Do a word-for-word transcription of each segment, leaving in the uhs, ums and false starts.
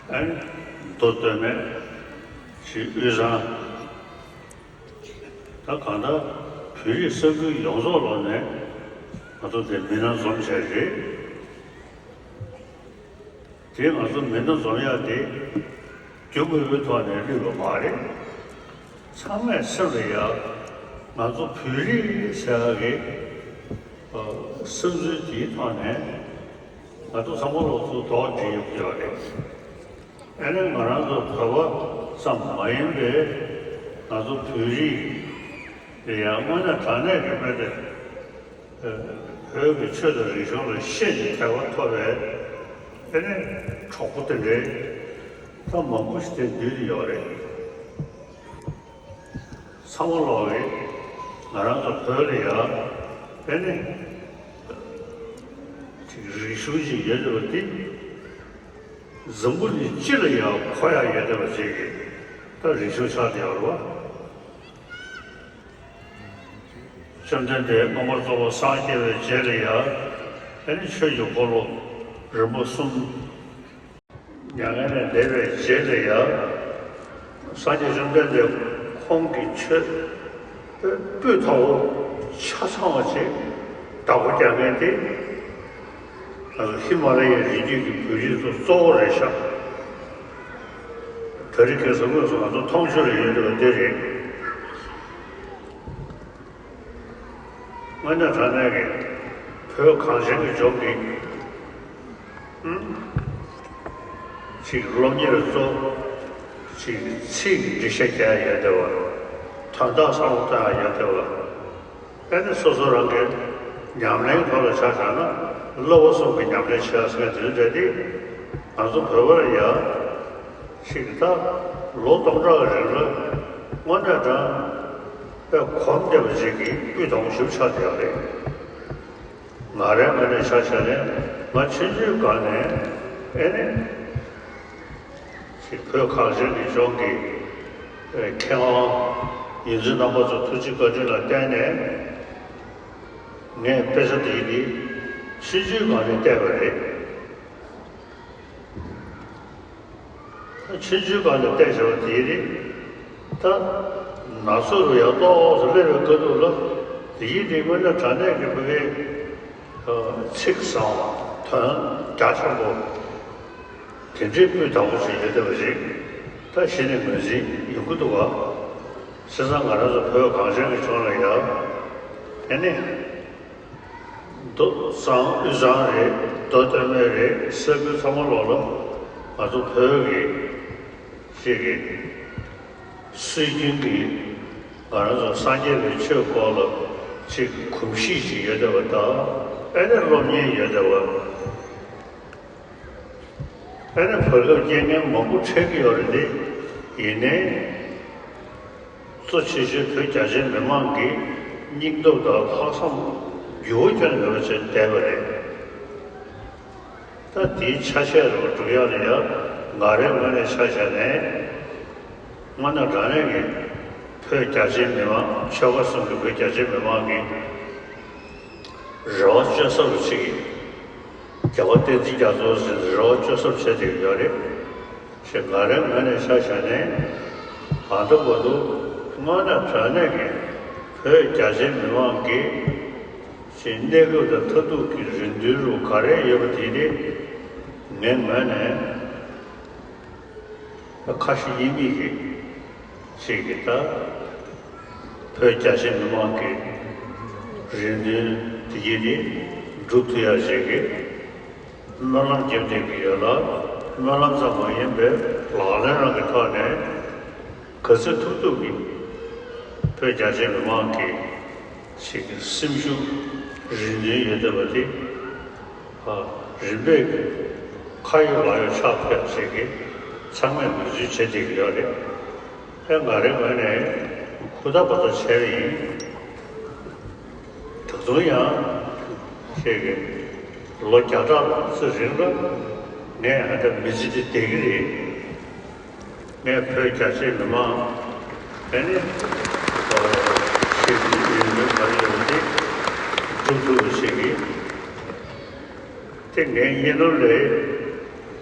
ཨན། མདོ་སྟོད་སྨད་ཞེས་དབུས་གཙང་། ད་གང་ལྟར་བོད་རིགས་ས་ཁུལ་ཡོངས་རྫོགས་ལོག་ནས་ང་ཚོ་འདི་མི་སྣ་འཛོམས་བྱས་རེད། དེ་ང་ཚོ་མི་སྣ་འཛོམས་ཡག་དེ་རྒྱུ་དངོས་པོའི་ཐོག་ནས་བསླུས་པ་མ་རེད། ཚང་མས་སེམས་ལ་ཡ་ང་ཚོ་བོད་རིགས་ཟེར་ཡག་གི་ཨ་བསམ་ཚུལ་དེའི་ཐོག་ནས་ང་ཚོ་ཚང་མ་ལོག་ཚོ་རྡོག་སྒྲིལ་ཡོད་རེད། ཨ་ནི་ང་རང་ཚོ་བོད་པ་ཙམ་མ་ཡིན་པའི་ང་ཚོ་བོད་རིགས་ལ་ཡང་དངོས་གནས་དྲང་གནས་ཀྱི་དཔེ་དེ་བོད་ཀྱི་ཆོས་དང་རིག་གཞུང་ལ་ཤེས་ནས་དད་པ་ཐོབ་པའི་ཨ་ནི་གྲོགས་པོ་དེ་འདྲའི་ད་མང་པོ་ཞིག་དེ་འདུས་ཡོད་རེད། ཚང་མ་ལོག་གིས་ང་རང་ཚོ་བོད་ལ་ཡ་ཨ་ནི་ཅིག་རིག་གཞུང་ཞིག་ཡོད་པ་དེ། འཛམ་བུ་གླིང་སྤྱི་ལ་ཡང་གོ་ཡ་ཡོད་བསྡད་པ་ཅིག་གི་ད་རིག་གཞུང་ཆགས་བསྡད་ཡོད་རེད་བ། བཅོམ་ལྡན་འདས་མངོན་པར་རྫོགས་པར་སངས་རྒྱས་པའི་རྗེས་ལ་ཡང་ཨ་ནི་ཆོས་ཀྱི་འཁོར་ལོ་རིམ་པ་གསུམ་མྱ་ངན་ལས་འདས་པའི་རྗེས་ལ་ཡང་སངས་རྒྱས་བཅོམ་ལྡན་འདས་ཁོང་གི་ཆོས་སྤུས་དག་པོ་ཆ་ཚང་བ་ཅིག་བདག་པོ་རྒྱག་མཁན་དེ། ང་ཚོ་ཧི་མ་ལ་ཡའི་རི་རྒྱུད་ཀྱི་བོད་རིགས་ཚོ་གཙོ་བོ་རེད་ཤག་དེ་རིང་ཁ་སང་དངོས་སུ་ང་ཚོ་མཐོང་ཆོས་ལ་ཡོད་བསྡད་པ་འདི་རེད། དངོས་གནས་དྲང་གནས་ཀྱི་བོད་གངས་ཅན་གྱི་ལྗོངས་ཀྱི་ཨུམ། ཅིག་སློབ་གཉེར་གཙོ། ཅིག་ཚིག་འགྲེལ་བཤད་རྒྱག་ཡ་ཡོད་བསྡད་པ། དོན་དག་བསམ་བློ་གཏོང་ཡ་ཡོད་བསྡད་པ། ཨ་ནི་སོ་སོ་རང་གི་ཉམས་ལེན་ཐོག་ལ་ཆ་བཞག་ན་བསླབ་པ་གསུམ་གྱི་ཉམས་ལེན་བྱེད་ཡ་ཟེར་མཁན་དེ་འདྲ་དེ་ང་ཚོ་བོད་པར་ཡ་ཞིག་ད་ལོ་སྟོང་ཕྲག་གི་རིང་ལ་དངོས་གནས་དྲང་དཔེ་གོམས་བསྡད་པ་ཅིག་གི་སྤུས་དག་པོ་ཞིག་ཆགས་བསྡད་ཡོད་རེད། ང་རའི་ངོས་ནས་ཆ་བཞག་ནས་ང་ཆུང་ཆུང་སྒང་ནས་ཨེ་ནི། ཅིག་བོད་གངས་ཅན་གྱི་ལྗོངས་ཀྱི་མཁས་དབང་ཡོངས་འཛིན་རྣམ་པ་ཚོ་ཐུགས་རྗེ་བཀའ་དྲིན་ལ་བརྟེན་ནས་ངས་དཔེ་ཆ་འདི་ནི་ཆུང་ཆུང་སྒང་ནས་བལྟས་པ་རེད། ཆུང་ཆུང་སྒང་ནས་བལྟས་བྱས་པ་དེ་ནི་ད་ན་ཟུག་རུ་ཡག་ཏོག་ཙམ་སླེབས་པའི་དཀའ་སྡུག་ལ་དེ་ཡིན་དེ་དངོས་གནས་དྲང་གནས་ཀྱི་བོད་པའི་ཚིག་བཟང་བ་དོན་རྒྱ་ཆེན་པོ། དེ་འདྲའི་སྤུས་དག་པོ་ཞིག་ཡོད་བསྡད་པ་ཞིག་ད་གཞི་ནས་ངོས་འཛིན་ཡོང་གི་འདུག་ག་བྱས་ཙང་ང་རང་ཚོ་བོད་གངས་ཅན་གྱི་ལྗོངས་ལ་ཡ་ཨེ་ནི་མདོ་གཙང་དབུས་གཙང་རེད། མདོ་སྟོད་སྨད་རེད། ས་ཁུལ་ཚང་མ་ལོག་ལ་ང་ཚོ་བོད་ཀྱི་ཅིག་གི་སྲོལ་རྒྱུན་གྱི་ང་རང་ཚོ་སངས་རྒྱས་པའི་ཆོས་སྐོར་ལ་ཅིག་གོམས་གཤིས་ཤིག་ཡོད་བསྡད་པ་དང་ཨེ་ནི་སློབ་གཉེར་ཡོད་བསྡད་པ། ཨ་ནི་བར་སྐབས་རྐྱེན་ངན་མང་པོ་འཕྲད་ཀྱི་ཡོད་རེད་དེ། ཡིན་ནའི་གཙོ་ཆེ་ཤོས་བོད་རྒྱ་ཆེའི་མི་མང་གི་སྙིང་སྟོབས་དང་ལྷག་བསམ་འགྱུར་བ་ཁྱོན་ནས་མེད་པ་བྱས་བསྡད་པ་རེད། ད་དེའི་ཆ་ཤས་རེ་བ་སྒྲུབ་ཡག་ལ་ཡང་ང་རའི་ངོས་ནས་ཆ་བཞག་ནས་དངོས་གནས་དྲང་གནས་ཀྱི་བོད་རྒྱ་ཆེའི་མི་མང་ཆོལ་ཁ་གསུམ་གྱི་བོད་རྒྱ་ཆེའི་མི་མང་གི་རེ་བ་བཅོལ་ས་རུ་ཅིག་རྒྱལ་བ་བསྟན་འཛིན་རྒྱ་མཚོ་ཟེར་ནས་རེ་བ་བཅོལ་ས་རུ་བྱས་བསྡད་ཀྱི་ཡོད་རེད། ཞེས་ང་རའི་ངོས་ནས་ཆ་བཞག་ནས་ཨ་འདྲ་བ་འདུག་དངོས་གནས་དྲང་གནས་ཀྱི་བོད་རྒྱ་ཆེའི་མི་མང་གི་ཞེས་གནས་སྐབས་དང་མཐར་ཐུག་གི་རེ་འདུན་རུ་ག་རེ་ཡོད་པ་དེ་ནི་ངའི་ངོས་ནས། ཁ་ཞེ་གཉིས་མེད་ཀྱི་ཞིག་གིས་ད་བོད་རྒྱ་ཆེ་མི་མང་གི་རེ་འདུན་དེ་ཡིན་ཏེ་སྒྲུབ་ཐུབ་ཡ་ཞིག་གི་སྨོན་ལམ་རྒྱབ་བསྡད་ཀྱི་ཡོད་ལ། སྨོན་ལམ་ཙམ་མ་ཡིན་པའི་ལག་ལེན་རང་གི་ཐོག་ནས་ག་ཚོད་ཐུབ་ཐུབ་ཀྱིས་བོད་རྒྱ་ཆེ་མི་མང་གི་ཞིག་གི་སེམས་ཤུགས་རེ་འདུན་ཡོད་བསྡད་པ་དེ། རིམ་པས་ཁ་ཡོད་ལག་ཡོད་ཆགས་ཐུབ་ཡ་ཞིག་གི་ཚང་མས་འབད་བརྩོན་བྱེད་བསྡད་ཀྱི་ཡོད་རེད། ཨེ་ང་རའི་ངོས་ནས་ཧུར་ཐག་འབད་ཐག་བྱས་པ་ཡིན། ད་དུང་ཡང་ཞིག་གི་ལོ་བརྒྱ་ཕྲག་ཙམ་རིང་ལ་ངས་ཨ་ད་མི་ཚེ་འདི་བསྡད་ཀྱི་རེད། ངས་བོད་རྒྱ་ཆེའི་མི་མང་ཨེ་ནི་ཞིག་གི་ཡོད་མེད་ག་རེ་ཡོད་དེ་སྒྲུབ་ཐུབ་པ་ཞིག་གི་དེ་ངའི་གཉིད་ལམ་ལས་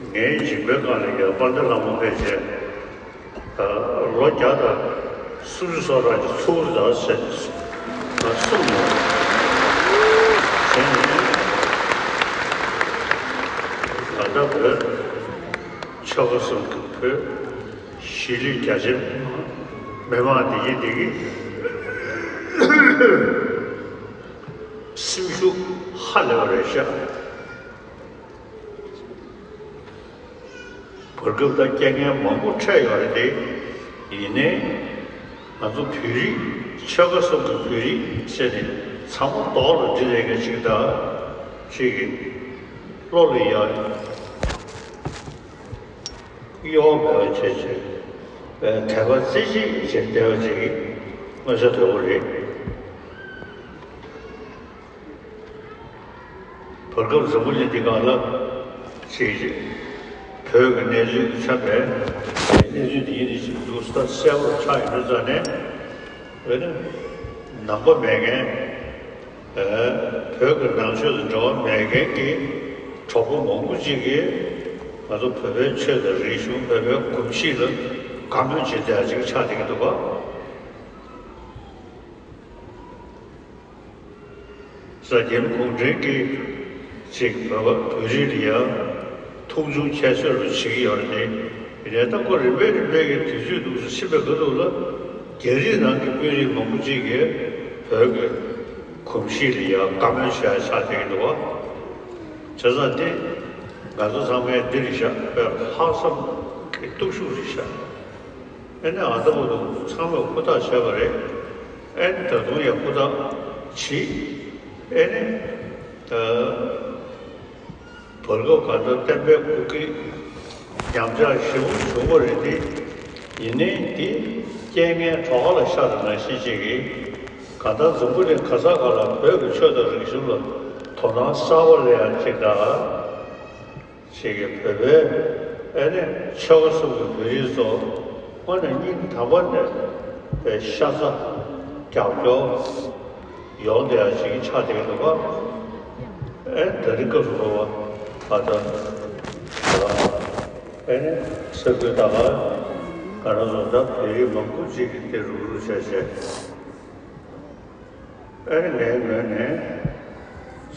ངའི་མཇིང་པའི་སྒང་ལ་ཡང་དཔལ་ལྡན་ལྷ་མོ་ཕལ་ཆེར་ལོ་བརྒྱ་དང་སུམ་ཅུ་སོ་གྲངས་ཀྱི་ཚུལ་དུ་ཟེར་ནས་གསུངས་ཡོད། བྱས་ནས་ད་ལྟ་བོད་ཆོལ་ཁ་གསུམ་གྱི་བོད་གཞིས་ལུས་རྒྱ་ཆེ་མི་མང་འདི་གིས་འདི་གིས་སེམས་ཤུགས་ཧ་ལས་པ་རེད་ཤག་བར་སྐབས་ད་རྐྱེན་ངན་མང་པོ་འཕྲད་ཡོད་རེད་དེ། ཡིན་ནའི་ང་ཚོ་བོད་རིགས་ཆོལ་ཁ་གསུམ་གྱི་བོད་རིགས་བྱས་ནས་ཚང་མ་རྡོག་ལ་སྒྲིལ་ཡས་མཁན་ཅིག་དང་ཅིག་གི་བློ་ལ་ཡ་གཡོ་བ་མེད་པ་བྱས་བྱས་དད་པ་རྩེ་གཅིག་བྱས་བསྡད་པ་ཅིག་མངོན་གསལ་དོད་པོ་རེད། བར་སྐབས་འཛམ་བུ་གླིང་འདི་སྒང་ལ་ཅིག་བོད་ཀྱི་གནས་ཚུལ་གྱི་ཆ་བས་གནས་ཚུལ་འདི་ཡིན་ནི་ཞིག་འདུག་ས་གསལ་པོར་ཆགས་ཡོད་པའི་རྩ་ནས། འོན་ནི་ནང་པ་མེད་མཁན་བོད་ཀྱི་ནང་ཆོས་དང་འབྲེལ་བ་མེད་མཁན་གྱི་གྲོགས་པོ་མང་པོ་ཅིག་གིས་ང་ཚོ་བོད་པའི་ཆོས་དང་རིག་གཞུང་བོད་པའི་གོམས་གཤིས་ལ་བཀའ་མོལ་བྱེད་བསྡད་ཅིག་ཆགས་བསྡད་ཀྱི་འདུག་ག། ས་རྒྱལ་གུང་ཁྲན་གྱིས་ཅིག་བོད་པ་བོད་རིགས་ལ་ཡང་མཐོང་ཆུང་ཁྱད་གསོད་རུ་བྱེད་ཀྱི་ཡོད་རེད་དེ། ཡིན་ནའི་ད་ཁོ་རིམ་པས་རིམ་པས་ཀྱི་དུས་ཚོད་འདུག་སེ་ཕྱིན་པའི་ཁ་ཐུག་ལ་རྒྱ་རིགས་ནང་གི་དཔོན་རིགས་མང་པོ་ཅིག་གིས་བོད་ཀྱི་གོམས་གཤིས་ལ་ཡང་བཀའ་མོལ་བྱེད་ཡ་ཆགས་བསྡད་ཀྱི་འདུག་བ། བྱས་ཙང་དེ་ང་ཚོ་ཚང་མས་འདི་རེད་ཤག་དཔེ་ལྷག་བསམ་གྱི་སྟོབས་ཤུགས་རེད་ཤག་ཨེ་ནས་ཨ་ད་བར་དུ་ཚང་མས་ཧུར་ཐག་བྱས་པ་རེད། ཨེ་ནས་ད་དུང་ཡང་ཧུར་ཐག་བྱེད། ཨེ་ནས་ད་བར་སྐབས་ག་ད་བསྟན་པའི་སྐུ་སྐྱེ་ཉམས་ཆག་ཞེ་པོ་བྱུང་བ་རེད་དེ། ཡིན་ནའི་དེ་རྐྱེན་ངན་གྲོགས་ཁ་ལ་ཤར་བ་ནང་བཞིན་ཅིག་གིས་ག་ད་འཛམ་བུ་གླིང་ག་ས་ག་ལ་བོད་ཀྱི་ཆོས་དང་རིག་གཞུང་ལ་དོ་སྣང་གསར་པ་སླེབས་ཡག་ཅིག་དང་། ཅིག་གིས་བོད་པའི་ཨེ་ནས་ཆོལ་ཁ་གསུམ་གྱི་བོད་རིགས་ཚོ་དངོས་གནས་སྙིང་ཐག་པ་ནས་པའི་ཤ་ཚ་རྒྱབ་སྐྱོར་ཡོང་བསྡད་ཡག་ཅིག་ཆགས་བསྡད་འདུག་ག། ཨེ་ད་རིང་སྐབས་སུ་བབ་པ་ཨ་ད་ཨེ་ནས་ས་ཁུལ་ད་ག་ག་རང་ཚོ་ད་བོད་རིགས་མང་པོ་ཅིག་གིས་དེ་རུབ་རུབ་བྱས་བྱས། ཨེ་ནས་ངའི་ངོས་ནས་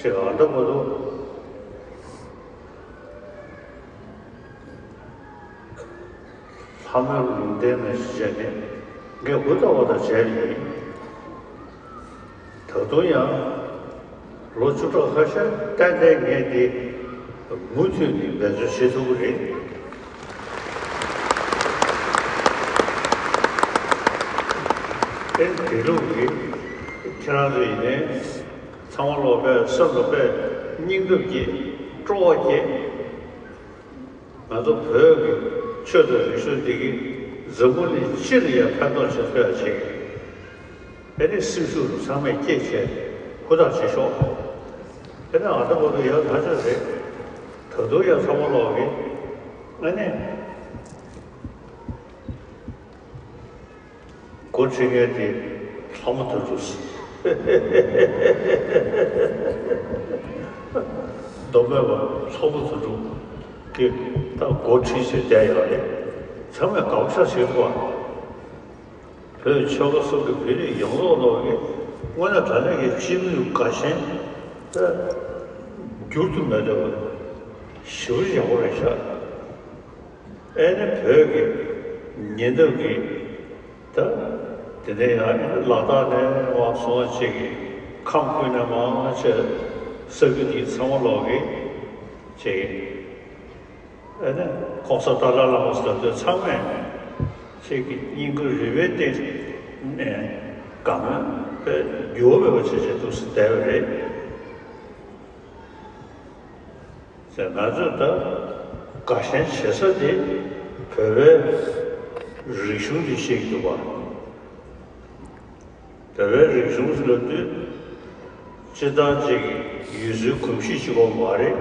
ཅིག་ཨ་ད་གོ་འདུག་ལྷ་མོའི་ལུང་བསྟན་ནས་བཤད་ནས་ངས་ཧུར་ཐག་པ་དང་བྱས་པ་ཡིན། ད་དུང་ཡང་ལོ་བཅུ་ཕྲག་ཁ་ཤས་ཏན་ཏན་ངས་འདི་མུ་མཐུད་ནས་འབད་རྩོལ་བྱེད་ཐུབ་ཀྱི་རེད། ཨེ་དེ་ལུགས་ཀྱི་ཁྱེད་རང་ཚོ་ཡིན་ནའི་ཚང་མ་ལོག་པའི་སེམས་ལ་དཔེ་སྙིང་སྟོབས་སྐྱེད་སྤྲོ་བ་སྐྱེད། ང་ཚོ་བོད་ཀྱི་ཆོས་དང་རིག་གཞུང་འདི་གིས་འཛམ་བུ་གླིང་སྤྱི་ལ་ཡང་ཕན་ཐོགས་ཆེན་པོ་ཡང་བྱེད་ཀྱི་རེད། ཨེ་ནས་སེམས་ཤུགས་ཚང་མས་བསྐྱེད་བྱས་ཧུར་ཐག་བྱེད་ཤོག་ཨེ་ནས་ཨ་ད་བར་དུ་ཡག་ཐག་ཆོད་རེད། ད་དུང་ཡང་ཚང་མ་ལོག་གི་ཨེ་ནས། འགོ་ཁྲིད་མཁན་དེ་ལྷ་མོ་དོན་གྲུབ། མདོ་སྨད་པ་ལྷ་མོ་དོན་གྲུབ་ཀྱིས་ད་འགོ་ཁྲིད་བྱས་བསྡད་ཡོད་རེད། ཚང་མས་དགའ་པོ་ཤ་ཞིག་འདུག་བ། བོད་ཆོལ་ཁ་གསུམ་གྱི་བོད་རིགས་ཡོངས་རྫོགས་ལོག་གི་དངོས་གནས་དྲང་གནས་ཀྱི་སྤྱི་མོས་དགའ་ཞེན་ད་འགྱུར་དུ་མེད་འདོད་པ་ཞེ་པོ་ཡག་པོ་རེད་ཤག་ཨེ་ནི་བོད་ཀྱི་ཉེ་འདབས་ཀྱི་ད་དེ་ནས་ཡང་ཨེ་ནི་ལ་དྭགས་ནས་མར་སོང་བ་ཅིག་གི་ཁམས་ཁུལ་ནས་མར་ཅིག་ས་ཁུལ་དེ་ཚང་མ་ལོག་གི་ཅིག་ཨེ་ནི་༸གོང་ས་ཏཱ་ལའི་བླ་མ་ཟེར་དུས་ཚང་མས་ཅིག་གི་སྙིང་ཁུ་རུས་པའི་གཏིང་ནས་དགའ་མོས་དཔེ་འགྱུར་བ་མེད་པ་བྱས་བྱས་འདུག་སེ་བསྡད་པ་རེད། ཟེར་ང་ཚོས་ད་དགའ་ཞེན་བྱེད་ས་དེ་བོད་པའི་རིག་གཞུང་དེ་ཤེས་ཀྱི་འདུག་བ། བོད་པའི་རིག་གཞུང་ཟེར་དུས་སྤྱིར་བཏང་ཅིག་ཡུལ་སྲོལ་གོམས་གཤིས་གཅིག་པོ་མ་རེད།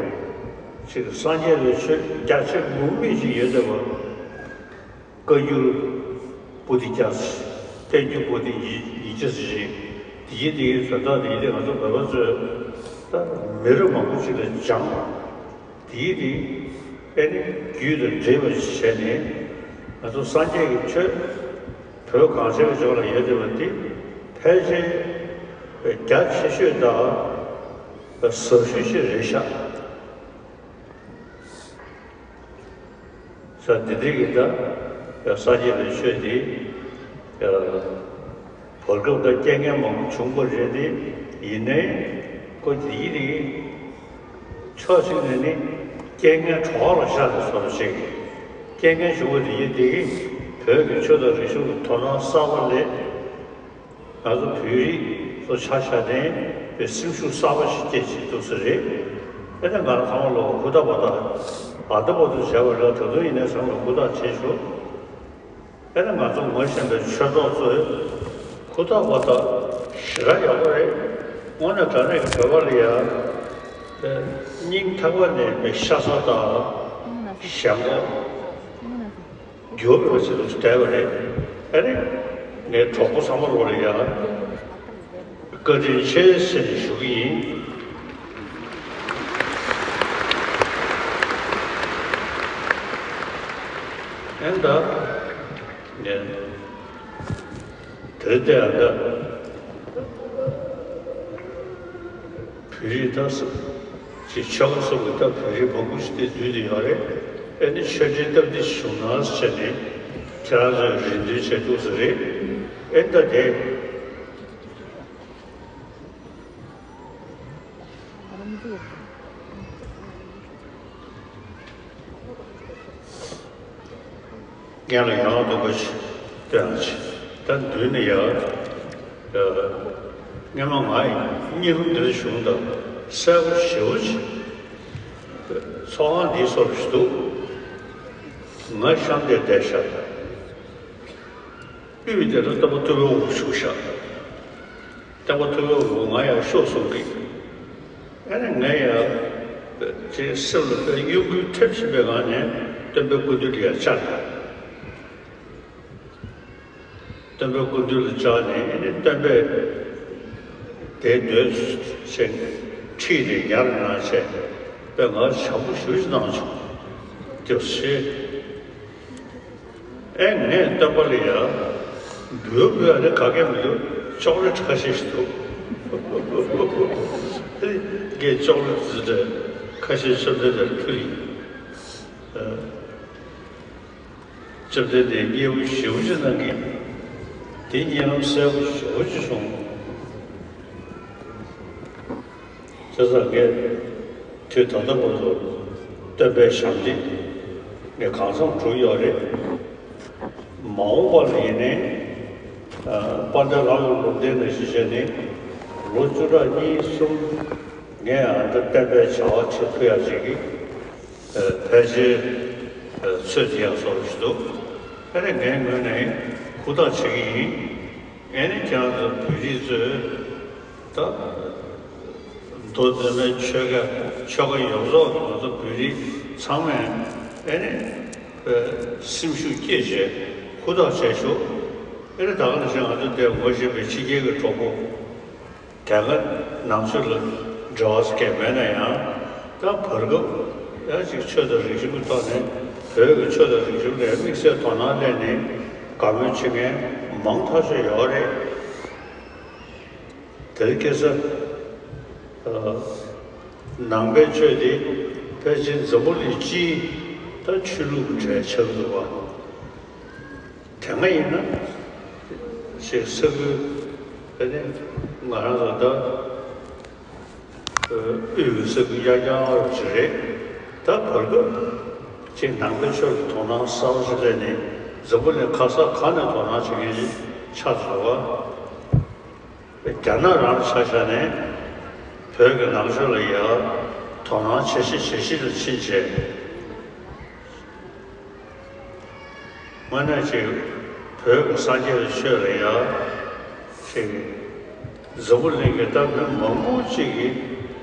ཅིག་སངས་རྒྱས་པའི་ཆོས་རྒྱ་ཆེ་ངུར་སྨྲིག་ཅིག་ཡོད་བསྡད་པ། བཀའ་འགྱུར་པོ་ཏི་བརྒྱ་ཟེར། བསྟན་འགྱུར་པོ་ཏི་ཉིས་ཉིས་བརྒྱ་ཟེར་ཞིང་དེ་ཡིན་དེ་ཡིན་བཟོ་ལྟ་དེ་ཡིན་དེ་ང་ཚོ་བོད་པ་ཚོས་ད་མི་རབས་མང་པོ་ཅིག་ལ་སྦྱངས། དེ་ཡིན་དེ་ ཨེ་ནི་རྒྱུད་དང་འདྲེས་པ་ཞིག་བྱས་ནས། ང་ཚོ་སངས་རྒྱས་ཀྱི་ཆོས་བོད་གངས་ཅན་གྱི་ལྗོངས་ལ་ཡོད་བསྡད་པ་འདི་ཕལ་ཆེར་རྒྱ་ཆེ་ཤོས་དང་ཟབ་ཤོས་ཤིག་རེད་ཤག་ས་འདི་འདྲ་གི་ད་སངས་རྒྱས་པའི་ཆོས་འདི་བར་སྐབས་ད་རྐྱེན་ངན་མང་པོ་བྱུང་པ་རེད་དེ། ཡིན་ནའི་ཁོ་འདི་ཡིན་ནི་ཕྱོགས་གཅིག་ནས་ནི་རྐྱེན་ངན་གྲོགས་ལ་ཤར་བའི་བཟོ་འདྲ་ཞིག་རྐྱེན་ངན་བྱུང་བ་དེ་ཡིན་དེ་གིས་བོད་ཀྱི་ཆོས་དང་རིག་གཞུང་གི་དོ་སྣང་གསར་པ་སླེབས། ང་ཚོ་བོད་རིགས་ཚོ་ཆ་བཞག་ནས་པའི་སེམས་ཤུགས་གསར་པ་ཞིག་སྐྱེས་བྱས་འདུག་ས་རེད། ཨེ་ནས་ང་རང་ཚང་མ་ལོ་ཧུར་ཐག་པ་ཐག་ཨ་ད་པོ་ཏོ་བྱས་པ་ལ་ད་དུང་ཡིན་ནའི་ཚང་མ་ཧུར་ཐག་བྱེད་ཤོག་ཨེ་ནས་ང་ཚོ་ངོ་ཤེས་པའི་ཆོས་གྲོགས་ཚོས་ཧུར་ཐག་པ་ཐག་ཞེ་དྲག་ཡག་པོ་རེད། དངོས་གནས་དྲང་གནས་ཀྱི་བོད་པ་ལ་ཡ་སྙིང་ཐག་པ་ནས་པའི་ཤ་ཚ་དང་ཞེན་ཁོག་འགྱུར་བའི་ཚུལ་དུ་བསྡད་པ་རེད། ཨ་ནི་ངའི་གྲོགས་པོ་ཚང་མ་ལོ་ལ་ཡང་བཀའ་དྲིན་ཆེ་ཟེར་ནས་ཞུ་གི་ཡིན། ཨེ་ད་ངས་དེ་ལྟ་ཡང་ད། བོད་རིགས་ད་ས་ཅིག་ཆོལ་ཁ་གསུམ་གྱི་ད་བོད་རིགས་མང་པོ་ཞིག་དེ་འདུས་བསྡད་ཡོད་རེད། ཨེ་ནི་ཆོས་འབྲེལ་སྟབས་བདེ་ཞིག་བྱུང་ན་ཟེར་ནས་ཁྱེད་རང་ཚོས་རེ་འདུན་བྱས་འདུག་ས་རེད། ཨེ་ད་དེ། སྔོན་ལ་ཡང་སྡུག་པ་ཞིག་སྟོན་ཅིག་ད་མདུན་ནས་ཡར། སྔོན་མ་ང་ཡི་སྙིང་རུས་འདིར་བྱུང་དང་གསལ་པོ་ཞེ་པོ་ཅིག་ཚོགས་ཁང་འདིའི་སོར་ཞིག་འདུག་ང་གཤམ་དེར་བསྡད་ཤག་དབུས་དེར་སྟོན་པ་ཐུབ་པའི་དབང་པོ་བཞུགས་ཤག་སྟོན་པ་ཐུབ་པའི་དབང་པོ་ང་ཡར་ཤོག་གསུང་གི་ཨ་ནི་ངས་ཡང་ཅིག་སེམས་ལ་དཔེ་གཡོ་འགུལ་ཐེབས་བཞིན་པའི་ངང་ནས་སྟོན་པའི་སྐུ་མདུན་དུ་ཡར་བཅར། སྟོན་པའི་སྐུ་མདུན་ལ་བཅར་ནས་ཨ་ནི་སྟོན་པས་དེ་འདོད་ཅིང་ཁྲིད་དེ་ཉར་གནང་བྱས་དཔེ་ང་བྱམས་པོ་ཞེ་པོ་ཅིག་གནང་བྱུང་། སྐྱབས་རྗེ། ཨེ་ངས་སྟོན་པ་ལ་ཡ། འབུལ་དགོས་ཨ་ནི་ག་གེ་མི་འདུག་ཅོག་ལེ་ཊི་ཁ་ཤས་ཤིག་འདུག་ཨེ་ངས་ཅོག་ལེ་ཊི་ཟེར་ཏེ་ཁ་ཤས་བཅོམ་ལྡན་འདས་ལ་ཕུལ་ཡིན། ཨ། བཅོམ་ལྡན་འདས་མཉེས་པོ་ཞེ་པོ་ཅིག་གནང་གི་དེ་གཉིད་ལམ་གསལ་པོ་ཞེ་པོ་ཅིག་བྱུང་། བྱས་ཙང་ངས་དུས་ད་ལྟ་བར་དུ་སྟོན་པའི་ཞབས་འདེགས་ངས་གང་འཚམ་གྲུབ་ཡོད་རེད། མ་འོངས་པ་ལ་ཡིན་ནའི་དཔལ་ལྡན་ལྷ་མོའི་ལུང་བསྟན་ནང་བཞིན་བྱས་ནས་ལོ་བཅུ་ཕྲག་གཉིས་གསུམ་ངས་ཨ་ད་བསྟན་པའི་བྱ་བ་ཆེད་ཕུལ་ཡག་ཅིག་གི་ཕལ་ཆེར་ཚོད་ཅིག་ཡག་བཟོ་རུ་ཞིག་འདུག་ཨ་ནི་ངའི་ངོས་ནས་ཧུར་ཐག་བྱེད་ཀྱི་ཡིན། ཨེ་ནི་ཁྱེད་རང་ཚོ་བོད་རིགས་ཚོས་ད་མདོ་འཛིན་མའི་ཆོལ་ཁ་ཆོལ་ཁ་ཡོངས་རྫོགས་ང་ཚོ་བོད་རིགས་ཚང་མས་ཨེ་ནི་སེམས་ཤུགས་བསྐྱེད་བྱས་ཧུར་ཐག་བྱས་ཤོག་ཨེ་ནི་ད་ག་ནང་བཞིན་ང་ཚོ་འདིར་ངོ་ཤེས་པའི་ཕྱི་རྒྱལ་གྱི་གྲོགས་པོ་དེ་སྔ་ནང་ཆོས་ལ་འབྲེལ་བ་ཟེར་མཁན་མེད་ན་ཡང་ད་བར་སྐབས་ཡང་ཅིག་ཆོས་དང་རིག་གཞུང་གི་ཐོག་ནས་བོད་ཀྱི་ཆོས་དང་རིག་གཞུང་ལ་དམིགས་བསལ་དོ་སྣང་སླེབས་ནས་དགའ་མོས་བྱེད་མཁན་མང་ཐག་ཆོད་ཡོད་རེད། དེར་ཁ་སང་ནང་པའི་ཆོས་དེ་ཕལ་ཆེར་འཛམ་བུ་གླིང་སྤྱིའི་ད་ཆོས་ལུགས་གྲས་ཆགས་འདུག་པ། དེ་སྔ་ཡིན་ན་ཞེས་ས་ཁུལ་ཨ་ནི་ང་རང་ཚོ་ད་དབུས་ཀྱི་ས་ཁུལ་ཡར་རྒྱང་རུ་ཅིག་རེད། ད་བར་སྐབས་ཅིག་ནང་པའི་ཆོས་ལ་དོ་སྣང་གསར་པ་ཞིག་སླེབས་ནས་འཛམ་བུ་གླིང་ག་ས་ག་ནས་དོ་སྣང་བྱེད་མཁན་ཞིག་ཆགས་འདུག་པ། རྒྱ་ནག་རང་ཆ་བཞག་ནས་བོད་ཀྱི་ནང་ཆོས་ལ་ཡ་དོ་སྣང་བྱེད་ཤེས་བྱེད་ཤེས་ལ་ཕྱིན་བྱས། དངོས་གནས་ཅིག་བོད་ཀྱི་སངས་རྒྱས་པའི་ཆོས་ལ་ཡ་ཅིག་འཛམ་བུ་གླིང་གི་ད་མི་མང་པོ་ཅིག་གིས་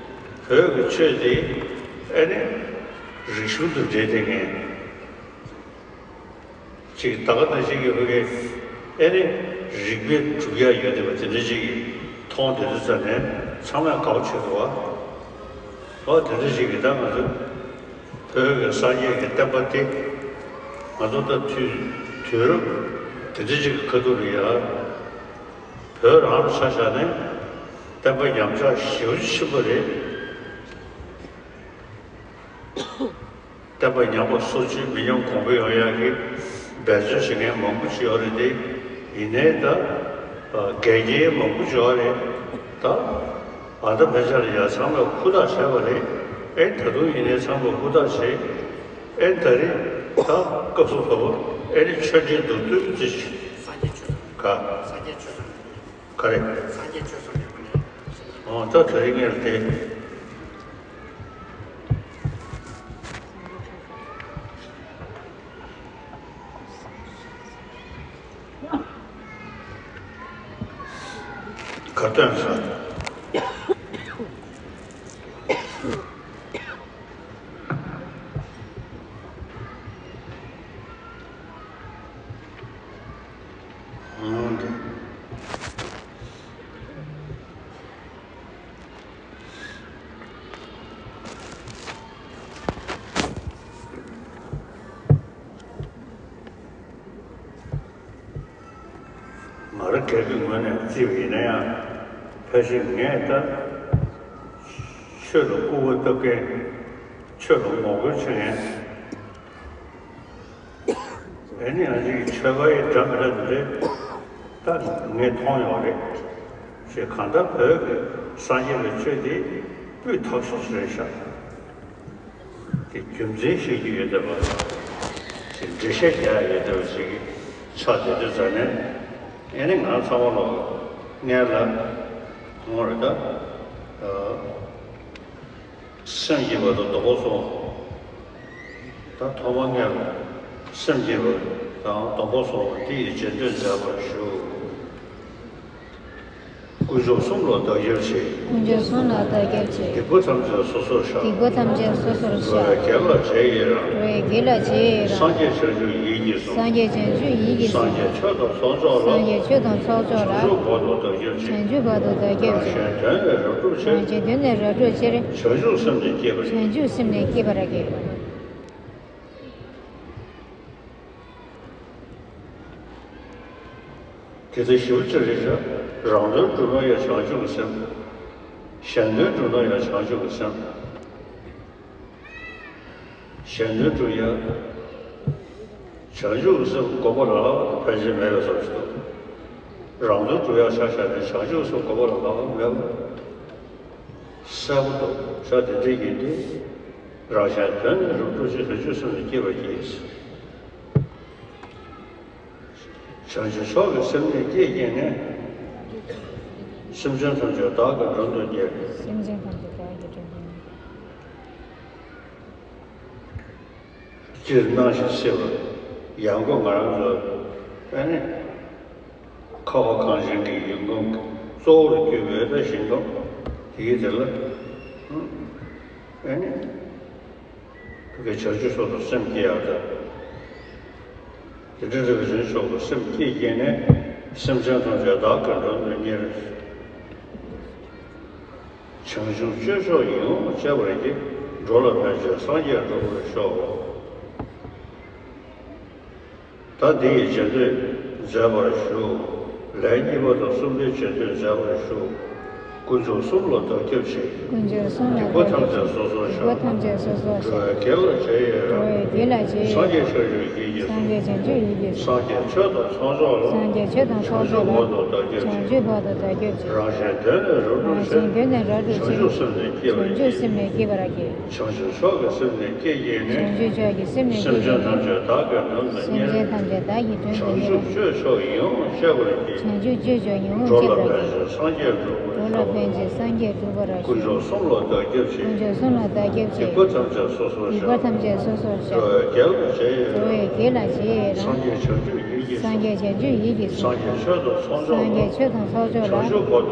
བོད་ཀྱི་ཆོས་འདི་ཨེ་ནི་རིག་གཞུང་དུ་འབྲེལ་བསྡད་མཁན། ཅིག་ད་ག་ནང་བཞིན་གྱི་བོད་ཀྱི་ཨེ་ནི་རིག་པའི་གྲུབ་ཡ་ཡོད་བསྡད་པ་དེ་འདྲ་ཅིག་གིས་མཐོང་བསྡད་དུས་ཙམ་ནས་ཚང་མས་དགའ་པོ་བྱེད་འདུག་བ། འོ་དེ་འདྲ་ཞིག་གིས་ད་ང་ཚོ་ བོད་ཀྱི་སངས་རྒྱས་ཀྱི་བསྟན་པ་འདི་ང་ཚོ་ད་དུས་དུས་རབས་དེ་འདྲ་ཅིག་གི་ཁ་ཐུག་ལ་ཡ། བོད་རང་ལ་ཆ་བཞག་ནས་བསྟན་པ་ཉམས་ཆག་ཞེ་པོ་ཅིག་ཕྱིན་པ་རེད། བསྟན་པ་ཉམས་པ་སོར་ཆུད་མི་ཉམས་གོང་འཕེལ་ཡོང་ཡག་གི་འབད་བརྩོན་བྱེད་མཁན་མང་པོ་ཅིག་ཡོད་རེད་དེ། ཡིན་ནའི་ད་འགལ་རྐྱེན་མང་པོ་ཅིག་ཡོད་རེད་ད། ཨ་ད་ཕལ་ཆེར་ཡ་ཚང་མས་ཧུར་ཐག་བྱས་པ་རེད། ཨེ་ད་དུང་ཡིན་ནའི་ཚང་མས་ཧུར་ཐག་བྱས། ཨེ་ད་རེས་ད་སྐབས་སུ་བབ་པ་ཨེ་རེད། ཆོས་འབྲེལ་མདོར་བསྡུས་ཅིག་སངས་རྒྱས་ཆོས་གསུངས། ག་སངས་རྒྱས་ཆོས་གསུངས། ག་རེ། སངས་རྒྱས་ཆོས་གསུངས་ཡོད་པ་ནས། ཨོ་ད་དེ་རིང་ངས་དེ། ག་དོན་ཟེར། ཨང་དེ། ང་རང་སྒེར་གྱི་ངོས་ནས་བརྩིས་པ་ཡིན་ན་ཡང་། ཕལ་ཆེར་ངས་ད་ཆོས་ལ་སྐུར་བ་བཏབ་མཁན། ཆོས་ལ་ངོ་རྒོལ་བྱེད་མཁན། ཨེ་ནི་ང་ཚོའི་ཆོས་པ་ཡི་འདྲ་མི་འདྲ་འདི་འདྲ་ད་ངས་མཐོང་ཡོད་རེད། ཞེས་གང་ལྟར་བོད་ཀྱི་སངས་རྒྱས་པའི་ཆོས་དེ་སྤུས་དག་ཤོས་ཤིག་རེད་ཤག་དེ་རྒྱུ་མཚན་ཤེས་རྒྱུ་ཡོད་བསྡད་པ་ཞིག་འགྲེལ་བཤད་རྒྱག་ཡ་ཡོད་བསྡད་པ་ཞིག་ཆགས་བསྡད་དུས་ཙ་ནས། ཨེ་ནི་ང་ཚང་མ་ལོག་སྔན་ལ་ངོ་རེ་ད། སེམས་ཀྱི་བར་དུ་སྡོམ་པ་སོང་། ད་ཐོག་མ་སྔན་ལ་སེམས་ཀྱི་བར་དང་སྡོམ་པ་སོང་བ་འདི་ཡི་རྗེས་ཟློས་མཛད་པར་ཞུ། དཀོན་མཆོག་གསུམ་ལ་བདག་སྐྱབས་མཆི། དཀོན་མཆོག་གསུམ་ལ་བདག་སྐྱབས་མཆི། སྡིག་པ་ཐམས་ཅད་སོ་སོར་བཤགས། སྡིག་པ་ཐམས་ཅད་སོ་སོར་བཤགས། འགྲོ་བའི་དགེ་ལ་རྗེས་ཡི་རང་། འགྲོ་བའི་དགེ་ལ་རྗེས་ཡི་རང་། སངས་རྒྱས་བྱང་ཆུབ་ཡིད་ཀྱིས་བཟུང་། སངས་རྒྱས་བྱང་ཆུབ་ཡིད་ཀྱིས་བཟུང་། སངས་རྒྱས་ཆོས་དང་ཚོགས་མཆོག་ལ། སངས་རྒྱས་ཆོས་དང་ཚོགས་མཆོག་ལ། བྱང་ཆུབ་བར་དུ་བདག་སྐྱབས་མཆི། བྱང་ཆུབ་བར་དུ་བདག་སྐྱབས་མཆི། རང་གཞན་དོན་ལས་རབ་བསྒྲུབ་ཕྱིར། རང་གཞན་དོན་ལས་རབ་བསྒྲུབ་ཕྱིར། བྱང་ཆུབ་སེམས་ནི་བསྐྱེད་པར་བགྱི། བྱང་ཆུབ་སེམས་ནི་བསྐྱེད་པར་བགྱི། དེ་ལྟར་ཞིབ་ཅིག་རེ་བྱ། རང་དོན་སྒྲུབ་ན་ཡང་བྱང་ཆུབ་ཀྱི་སེམས། གཞན་དོན་སྒྲུབ་ན་ཡང་བྱང་ཆུབ་ཀྱི་སེམས། གཞན་དོན་སྒྲུབ་ཡ། བྱང་ཆུབ་ཀྱི་སེམས་དགོས་པ་ལ་ཕལ་ཆེར་མེད་པའི་བཟོ་ཞིག་འདུག་རང་དོན་སྒྲུབ་ཡ་ཆ་བཞག་ནས་བྱང་ཆུབ་སེམས་དགོས་པ་ལ་ལྷག་པ་མེད་པ་གསལ་པོ་འདུག་བྱ་དེ་འདྲ་ཡིན་དུས། རང་གཞན་དོན་ནི་རབ་བསྒྲུབ་ཕྱིར། བྱང་ཆུབ་སེམས་ནི་བསྐྱེད་པར་བགྱི། བྱང་ཆུབ་མཆོག་གི་སེམས་ནི་བསྐྱེད་བགྱིས་ནས། སེམས་ཅན་ཐམས་ཅད་བདག་གིས་མགྲོན་དུ་གཉེར། སེམས་ཅན་ཐམས་ཅད་བདག་གིས་མགྲོན་དུ་གཉེར། སྤྱིར་སྣང་ཞིང་སྲིད་པ། ཡང་སྒོས་ང་རང་ཚོ་ཨ་ནི་ཁ་བ་གངས་ཅན་གྱི་ཡུལ་ཁམས་གཙོ་བོར་གྱུར་པའི་ད་ཞིང་ཁམས་དེའི་དེ་ལ་ཨ་ནི་བོད་ཀྱི་བྱང་ཆུབ་མཆོག་ཏུ་སེམས་བསྐྱེད་ཡག་ད། དེ་འདྲ་རིན་པོ་ཆེ་མཆོག་ཏུ་སེམས་བསྐྱེད་བགྱིས་ནས་སེམས་ཅན་ཐམས་ཅད་བདག་གིས་མགྲོན་དུ་གཉེར། བྱང་ཆུབ་སྤྱོད་མཆོག་ཡིད་འོང་སྤྱད་པར་བགྱི། འགྲོ་ལ་ཕན་ཕྱིར་སངས་རྒྱས་འགྲུབ་པར་ཤོག་ད་འདི་ཡི་རྗེས་ཟློས་མཛད་པར་ཞུ། ལན་གཉིས་པ་དང་གསུམ་པའི་རྗེས་ཟློས་མཛད་པར་ཞུ། དཀོན་མཆོག་གསུམ་ལ་བདག་སྐྱབས་མཆི། དཀོན་མཆོག་གསུམ་ལ་སྡིག་པ་བདག་ཐམས་ཅད་སོ་སོར་སྡིག་པ་བཤགས། ཐམས་ཅད་སོ་སོར་འགྲོ་བའི་བསྐྱེད་ལ་རྗེས་ཡི་རང་། འགྲོ་བའི་བསྐྱེད་ལ་རྗེས་ཡི་རང་། སངས་རྒྱས་བྱང་ཆུབ་ཡིད་ཀྱིས་བཟུང་། སངས་རྒྱས་བྱང་ཆུབ་ཡིད་ཀྱིས་བཟུང་། སངས་རྒྱས་ཆོས་དང་ཚོགས་མཆོག་ལ། སངས་རྒྱས་ཆོས་དང་ཚོགས་མཆོག་ལ། བྱང་ཆུབ་བར་དུ་བདག་སྐྱབས་མཆི། བྱང་ཆུབ་བར་དུ་བདག་སྐྱབས་མཆི། རང་གཞན་དོན་ནི་རབ་བསྒྲུབ་ཕྱིར། བྱང་ཆུབ་སེམས་ནི་བསྐྱེད་པར་བགྱི། བྱང་ཆུབ་སེམས་ནི་བསྐྱེད་པར་བགྱི། བྱང་ཆུབ་མཆོག་གི་སེམས་ནི་བསྐྱེད་བགྱིས་ནས། བྱང་ཆུབ་མཆོག་གི་སེམས་ནི་བསྐྱེད་བགྱིས་ནས། སེམས་ཅན་ཐམས་ཅད་བདག་གིས་མགྲོན་དུ་གཉེར། སེམས་ཅན་ཐམས་ཅད་བདག་གིས་མགྲོན་དུ་གཉེར། བྱང་ཆུབ་སྤྱོད་མཆོག་ཡིད་འོང་སྤྱད་པར་བགྱི། བྱང་ཆུབ་སྤྱོད་མཆོག་ཡིད་འོང་སྤྱད་པར་བགྱི། འགྲོ་ལ་ཕན་ཕྱིར་སངས་རྒྱས་འགྲུབ་པར་ཤོག་འགྲོ་ལ་ཕན་ཕྱིར་སངས་རྒྱས་འགྲུབ་པར་ཤོག་དཀོན་མཆོག་གསུམ་ལ་བདག་སྐྱབས་མཆི། དཀོན་མཆོག་གསུམ་ལ་བདག་སྐྱབས་མཆི། སྡིག་པ་ཐམས་ཅད་སོ་སོར་བཤགས། སྡིག་པ་ཐམས་ཅད་སོ་སོར་བཤགས། འགྲོ་བའི་བསྐྱེད་ལ་རྗེས་ཡི་རང་། འགྲོ་བའི་བསྐྱེད་ལ་རྗེས་ཡི་རང་། སངས་རྒྱས་བྱང་ཆུབ་ཡིད་ཀྱིས་བཟུང་། སངས་རྒྱས་ཆོས་དང་ཚོགས་མཆོག་ལ། སངས་རྒྱས་ཆོས་དང་ཚོགས་མཆོག་ལ། བྱང་ཆུབ་བར་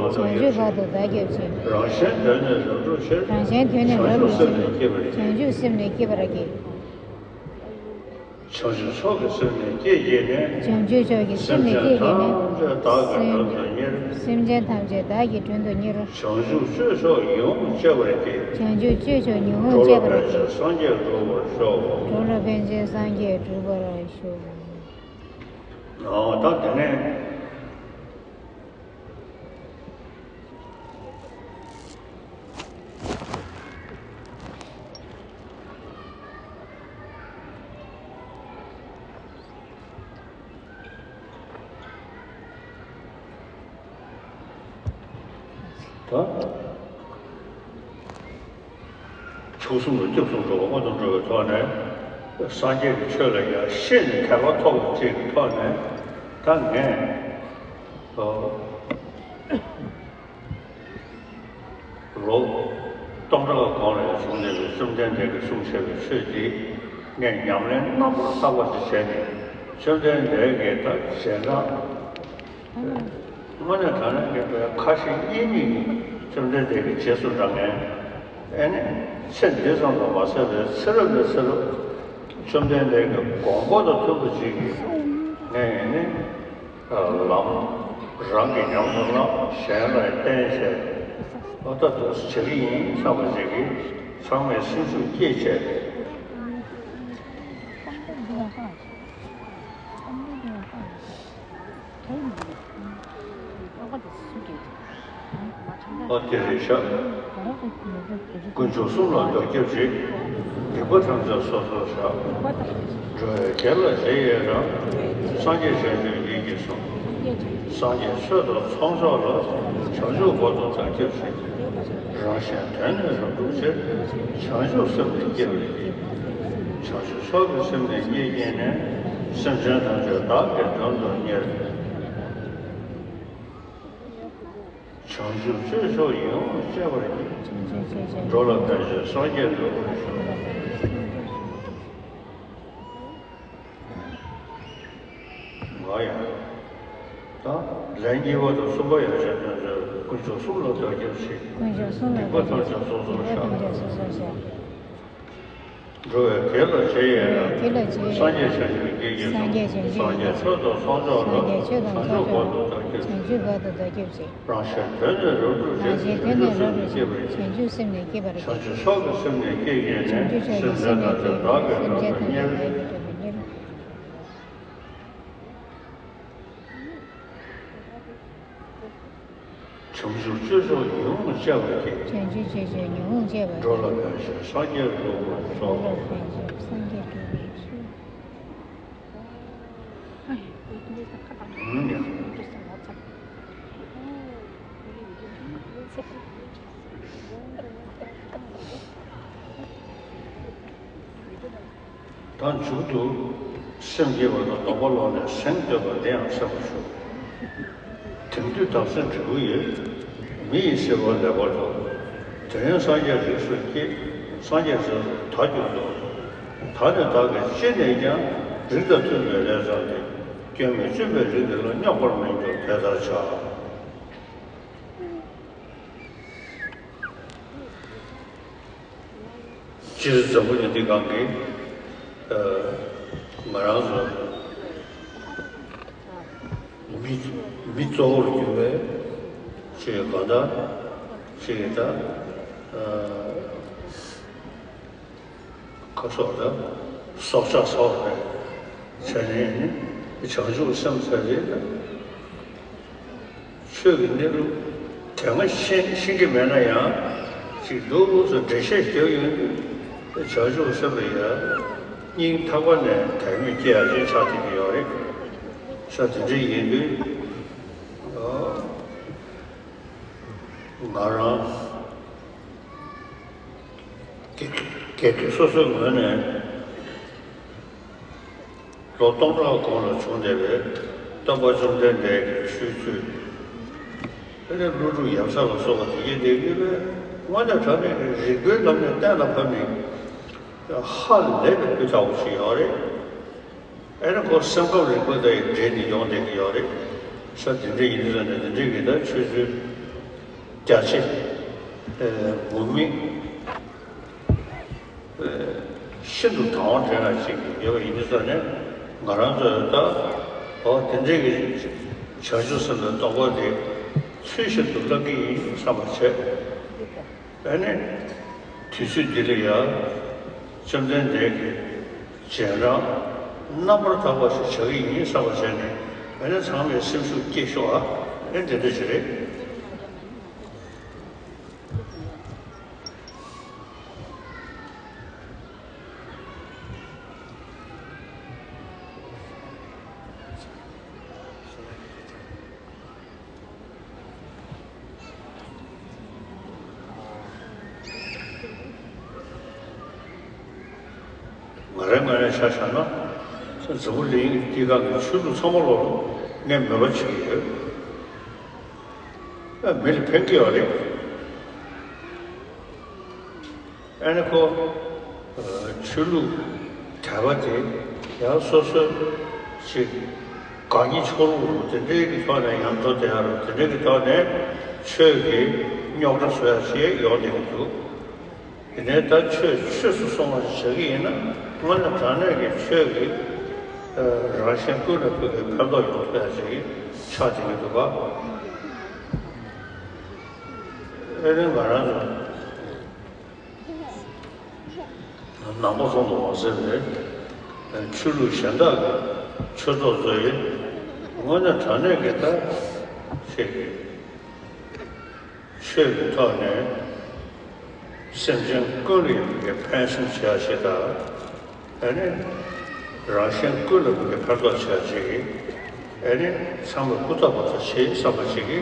དུ་བདག་སྐྱབས་མཆི། བྱང་ཆུབ་བར་དུ་བདག་སྐྱབས་མཆི། རང་གཞན་དོན་ནི་རབ་བསྒྲུབ་ཕྱིར། རང་གཞན་དོན་ནི་རབ་བསྒྲུབ་ཕྱིར། བྱང་ཆུབ་སེམས་ནི་བསྐྱེད་པར་བགྱི། བྱང་ཆུབ་སེམས་ནི་བསྐྱེད་པར་བགྱི། བྱང་ཆུབ་མཆོག་གི་སེམས་ནི་བསྐྱེད་བགྱིས་ནས། བྱང་ཆུབ་མཆོག་གི་སེམས་ནི་བསྐྱེད་བགྱིས་ནས། སེམས་ཅན་ཐམས་ཅད་བདག་གིས་མགྲོན་དུ་གཉེར། སེམས་ཅན་ཐམས་ཅད་བདག་གིས་མགྲོན་དུ་གཉེར། བྱང་ཆུབ་སྤྱོད་མཆོག་ཡིད་འོང་སྤྱད་པར་བགྱི། བྱང་ཆུབ་སྤྱོད་མཆོག་ཡིད་འོང་སྤྱད་པར་བགྱི། འགྲོ་ལ་ཕན་ཕྱིར་སངས་རྒྱས་འགྲུབ་པར་ཤོག་འགྲོ་ལ་ཕན་ཕྱིར་སངས་རྒྱས་འགྲུབ་པར་ཤོག་ཨོ་ད་དེ་ནས། ད། ཆོས་གསུམ་ལ་སྐྱབས་སུ་འགྲོ་བ་སྔོན་དུ་འགྲོ་བའི་ཐོག་ནས། སངས་རྒྱས་ཀྱི་ཆོས་ལ་ཡང་ཤེས་ནས་དད་པ་ཐོབ་པ་ཅིག་གི་ཐོག་ནས། ད་ངས། ཨོ། ལོ་སྟོང་ཕྲག་གོང་ལ་བྱུང་བསྡད་པའི་བཅོམ་ལྡན་འདས་ཀྱིས་གསུངས་བཞག་པའི་ཆོས་འདི། ངས་ཉམས་ལེན་རྣམ་པར་དག་པ་ཞིག་བྱས་ནས། བཅོམ་ལྡན་འདས་ཀྱི་ད་རྗེས་འབྲང་། དངོས་གནས་དྲང་གནས་ཀྱི་ཁ་ཞེ་གཉིས་མེད་ཀྱི་བཅོམ་ལྡན་འདས་ཀྱི་རྗེས་སུ་འབྲང་མཁན། ཨེ་ནི། ཚེ་འདི་ཙམ་དུ་མ་ཟད་པའི་ཚེ་རབས་ནས་ཚེ་རབས། བཅོམ་ལྡན་འདས་ཀྱི་དགོངས་པ་དང་མཐུན་པ་ཅིག་གིས་ངས་ཨེ་ནི། ལམ། རང་གིས་ཉམས་སུ་བླངས། གཞན་ལ་བསྟན་བྱས། ཨོ་ད་འདུག་སེ་བྱེད་ཀྱི་ཡིན་བསམ་པ་ཅིག་གིས་ཚང་མས་སེམས་ཤུགས་བསྐྱེད་བྱས། ཨོ་དེ་རེད་ཤག་དཀོན་མཆོག་གསུམ་ལ་བདག་སྐྱབས་མཆི། སྡིག་པ་ཐམས་ཅད་སོ་སོར་བཤགས། འགྲོ་བའི་དགེ་ལ་རྗེས་ཡི་རང་། སངས་རྒྱས་བྱང་ཆུབ་ཡིད་ཀྱིས་བཟུང་། སངས་རྒྱས་ཆོས་དང་ཚོགས་མཆོག་ལ། བྱང་ཆུབ་མགོན་དུ་བདག་སྐྱབས་མཆི། རང་གཞན་དོན་ནི་རབ་བསྒྲུབ་ཕྱིར། བྱང་ཆུབ་སེམས་ནི་བསྐྱེད་པར་བགྱི། བྱང་ཆུབ་མཆོག་གི་སེམས་ནི་བསྐྱེད་བགྱིས་ནས། སེམས་ཅན་ཐམས་ཅད་བདག་གིས་མགྲོན་དུ་གཉེར། བྱང་ཆུབ་སྤྱོད་མཆོག་ཡིད་འོང་སྤྱད་པར་བགྱི། བྱང་ཆུབ་སྤྱོད་མཆོག་འགྲོ་ལ་ཕན་ཕྱིར་སངས་རྒྱས་འགྲུབ་པར་ཤོག་ང་ཡང་། ད་ལན་གཉིས་པ་དང་གསུམ་པ་ཡང་བྱས་ན། དཀོན་མཆོག་གསུམ་ལ་བདག་སྐྱབས་མཆི། དཀོན་མཆོག་གསུམ་ལ་བདག་སྐྱབས་མཆི། སྡིག་པ་ཐམས་ཅད་སོ་སོར་བཤགས། འགྲོ་བའི་དགེ་ལ་རྗེས་ཡི་རང་། དགེ་ལ་རྗེས་ཡི་རང་། སངས་རྒྱས་བྱང་ཆུབ་ཡིད་ཀྱིས་བཟུང་། སངས་རྒྱས་བྱང་ཆུབ་ཡིད་ཀྱིས་བཟུང་། སངས་རྒྱས་ཆོས་དང་ཚོགས་མཆོག་ལ། བྱང་ཆུབ་མགོན་དུ་བདག་སྐྱབས་མཆི། བྱང་ཆུབ་མགོན་དུ་བདག་སྐྱབས་མཆི། རང་གཞན་དོན་ནི་རབ་བསྒྲུབ་ཕྱིར། བྱང་ཆུབ་སེམས་ནི་བསྐྱེད་པར་བགྱི། བྱང་ཆུབ་སེམས་ནི་བསྐྱེད་པར་བགྱི། བྱང་ཆུབ་མཆོག་གི་སེམས་ནི་བསྐྱེད་བགྱིས་ནས། བྱང་ཆུབ་མཆོག་གི་སེམས་ནི་བསྐྱེད་བགྱིས་ནས། སེམས་ཅན་ཐམས་ཅད་བདག་གིས་མགྲོན་དུ་གཉེར། བྱང་ཆུབ་སྤྱོད་མཆོག་ཡིད་འོང་སྤྱད་པར་བགྱི། བྱང་ཆུབ་སྤྱོད་མཆོག་ཡིད་འོང་སྤྱད་པར་བགྱི། འགྲོ་ལ་ཕན་ཕྱིར་སངས་རྒྱས་འགྲུབ་པར་ཤོག་འགྲོ་ལ་ཕན་ཕྱིར་སངས་རྒྱས་འགྲུབ་པར་ཤོག་ད་མཇུག་ཏུ། སེམས་བསྐྱེད་པ་དང་སྡོམ་པ་བླངས་ནས་གཟེངས་བསྟོད་པ་འདི་ཡང་གསན་པར་ཞུ། དེང་དུས་བདག་སེམས་འབྲས་བུ་ཡོད། མི་ཡི་བསིལ་བ་ལེགས་པར་འདོད། དོན་ཡོད་སངས་རྒྱས་རིགས་སུ་སྐྱེས། སངས་རྒྱས་རྗེས་སུ་བདག་འགྱུར་དུ། ད་ནི་བདག་གིས་ཅི་ནས་ཀྱང་། རིགས་དང་མཐུན་པའི་ལས་བསགས་ཏེ། སྐྱོན་མེད་བཙུན་པའི་རིགས་འདི་ལ། རྙོག་པར་མི་འགྱུར་དེ་ལྟར་བྱ། སྤྱིར་འཛམ་བུ་གླིང་འདི་སྒང་གི། ཨ། ང་རང་ཚོ་མི་མི་གཙོ་བོར་གྱུར་པའི་ཅིག་གང་ལྟར་ཅིག་ད། ཨ། ཁ་སོགས་དང་སྲོག་ཆགས་སོགས་རེད། བྱས་ནས་ནི་བྱང་ཆུབ་སེམས་ཟེར་རེད། ཆོས་ཀྱི་གནས་ལུགས་དེ་སྔ་ཤེས་ཤེས་ཀྱི་མེད་ན་ཡང་། ཅིག་འདུག་སེ་འགྲེལ་བཤད་རྒྱག་ཡོང་དུས། བྱང་ཆུབ་སེམས་ལ་ཡང་སྙིང་ཐག་པ་ནས་དད་མོས་སྐྱེ་ཡག་ཅིག་ཆགས་བསྡད་ཀྱི་ཡོད་རེད། ས་དེ་འདྲ་ཡིན་དུས། ཨོ། ང་རང་། དགེ་དགེ་སྡིག་སོ་སོའི་ངོས་ནས་ལོ་སྟོང་ཕྲག་གོང་ལ་བྱུང་བསྡད་པའི་སྟོན་པ་བཅོམ་ལྡན་འདས་ཀྱི་ཆོས་ཚུལ། དེ་ནས་ཀླུ་སྒྲུབ་ཡབ་སྲས་ལ་སོགས་པ་དེ་གའི་སྡེ་དགེ་བའི་དངོས་གནས་དྲང་གནས་ཀྱི་རིག་པའི་ལམ་ནས་གཏན་ལ་ཕབ་ནས་ཧ་ལས་པའི་སྤུས་དག་པོ་ཞིག་ཡོད་རེད། ཨེ་ནི་ཁོ་སེམས་ཁམས་རིག་པ་དང་འབྲེལ་ནས་ཡོང་བསྡད་ཀྱི་ཡོད་རེད། ས་དེ་འདྲ་ཡིན་དུས་ཙང་ནས་དེ་འདྲའི་གི་ད་ཆོས་ཚུལ་རྒྱ་ཆེ། ཨེ། ངུར་སྨྲིག་ཨེ། ཤིན་ཏུ་དང་བ་འདྲེན་ལ་ཅིག་ཡོད་པ་ཡིན་དུས་ཙང་ནས་ང་རང་ཚོས་ད་འོ་དེ་འདྲའི་གི་བྱང་ཆུབ་སེམས་དཔའི་སྡོམ་པ་དེ་ཚུལ་བཞིན་དུ་བསླབ་ཀྱི་ཡིན་བསམ་པ་བྱས། ཨ་ནི་དུས་ཚོད་འདི་ལ་ཡང་བཅོམ་ལྡན་འདས་ཀྱི་རྗེས་འབྲང་རྣམ་པར་དག་པ་ཞིག་བྱ་གི་ཡིན་བསམ་པ་བྱས་ནས་ཨ་ནི་ཚང་མས་སེམས་ཤུགས་སྐྱེད་ཤོག་ཨ། ཨ་ནི་དེ་འདྲ་ཞིག་རེད། ང་རའི་ངོས་ནས་ཆ་བཞག་ན། འཛམ་བུ་གླིང་འདི་སྒང་གི་ཆོས་ལུགས་ཚང་མ་ལོག་ངས་མོས་པ་བྱེད་ཀྱི་ཡོད། ཨ་མི་ལ་ཕན་གྱི་ཡོད་རེད། ཨ་ནི་ཁོ། ཆོས་ལུགས་དད་པ་དེ་ཡང་སོ་སོའི་ཅིག་དགའ་ཉེ་ཕྱོགས་ལུགས་དེ་འདྲའི་གི་ཐོག་ནས་མཉམ་དུ་བསྡད་ཡ་རོ། དེ་འདྲའི་གི་ཐོག་ནས་ཆོས་ཀྱི་རྙོག་དྲ་བཟོ་ཡ་ཞིག་ཡོང་བསྡད་ཀྱི་འདུག་དེ་ནས་ད་ཆོས་ཆོས་སུ་སོང་བ་ཞིག་བྱ་གི་ཡིན་ན་དངོས་གནས་དྲང་གནས་ཀྱི་ཆོས་ཀྱི་རང་གཞན་ཀུན་ལ་ཕུལ་བའི་ཕན་ཐོགས་ཡོང་ཐུབ་ཡ་ཞིག་ཆགས་བསྡད་ཀྱི་འདུག་ག་ཨེ་རེད། ང་རང་ཚོ་ནང་པ་ཚོ་དང་མ་ཟད་པའི་ཆོས་ལུགས་གཞན་དག་གི་ཆོས་ཚོགས་ཚོ་ཡིས་དངོས་གནས་དྲང་གནས་ཀྱི་ད་ཆོས་ཀྱི་ཆོས་ཀྱི་ཐོག་ནས་སེམས་ཅན་ཀུན་ལ་ཡོད་པའི་ཕན་སེམས་བྱེད་ཡ་ཞིག་དང་། ཨ་ནི་རང་གཞན་ཀུན་ལ་ཕན་ཐོགས་བྱེད་ཡ་ཞིག་ཨ་ནི་ཚང་མས་ཧུར་ཐག་འབད་ཐག་བྱེད་བསམ་པ་ཞིག་གི་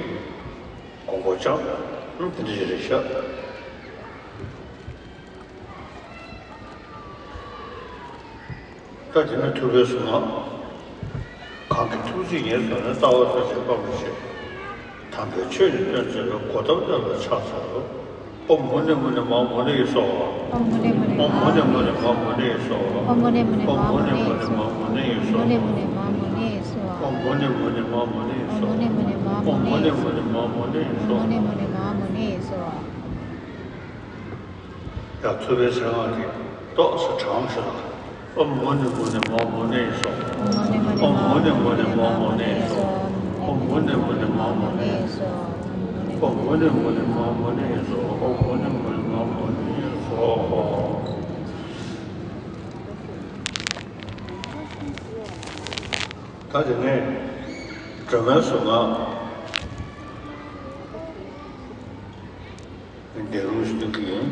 དགོངས་པ་བཅངས། ཨང་། དེ་འདྲ་ཞིག་རེད་ཤག་ད་དེ་ནས་ཐུབ་པའི་གཟུངས་སྔགས། གང་གིས་ཐུགས་བརྩེ་ཉེར་བཟུང་ནས། ལྟ་བ་ཐམས་ཅད་སྤང་བའི་ཕྱིར། དམ་པའི་ཆོས་ནི་སྟོན་མཛད་པའི། གོ་ཏམ་རྣམས་ལ་ཕྱག་འཚལ་ལོ། ཨོཾ་མུ་ནེ་མུ་ནེ་མ་མུ་ནེ་ཡེ་སྭཱ་ཧཱ། ཨོཾ་མུ་ནེ་མུ་ནེ་མ་མུ་ནེ་ཡེ་སྭཱ་ཧཱ། ཨོཾ་མུ་ནེ་མུ་ནེ་མ་མུ་ནེ་ཡེ་སྭཱ་ཧཱ། ཨོཾ་མུ་ནེ་མུ་ནེ་མ་མུ་ནེ་ཡེ་སྭཱ་ཧཱ། ཡང་ཐུབ་པའི་གཟུངས་སྔགས་དེ་ཏོག་ཙམ་གྲངས་ཤིག་ལ། ཨོཾ་མུ་ནེ་མུ་ནེ་མ་མུ་ནེ་ཡེ་སྭཱ་ཧཱ། ཨོཾ་མུ་ནེ་མུ་ནེ་མ་མུ་ནེ་ཡེ་སྭཱ་ཧཱ། ཨོཾ་མུ་ནེ་མུ་ནེ་མ་མུ་ནེ་ཡེ་སྭཱ་ཧཱ། ཨོཾ་མུ་ནེ་མུ་ནེ་མ་མུ་ནེ་ཡེ་སྭཱ་ཧཱ། ཨོཾ་མུ་ནེ་མུ་ནེ་མ་མུ་ནེ་ཡེ་སྭཱ་ཧཱ། ད་དེ་ནས་སྒྲོལ་མའི་གཟུངས་སྔགས། འདི་རུ་ཞུ་གི་ཡིན།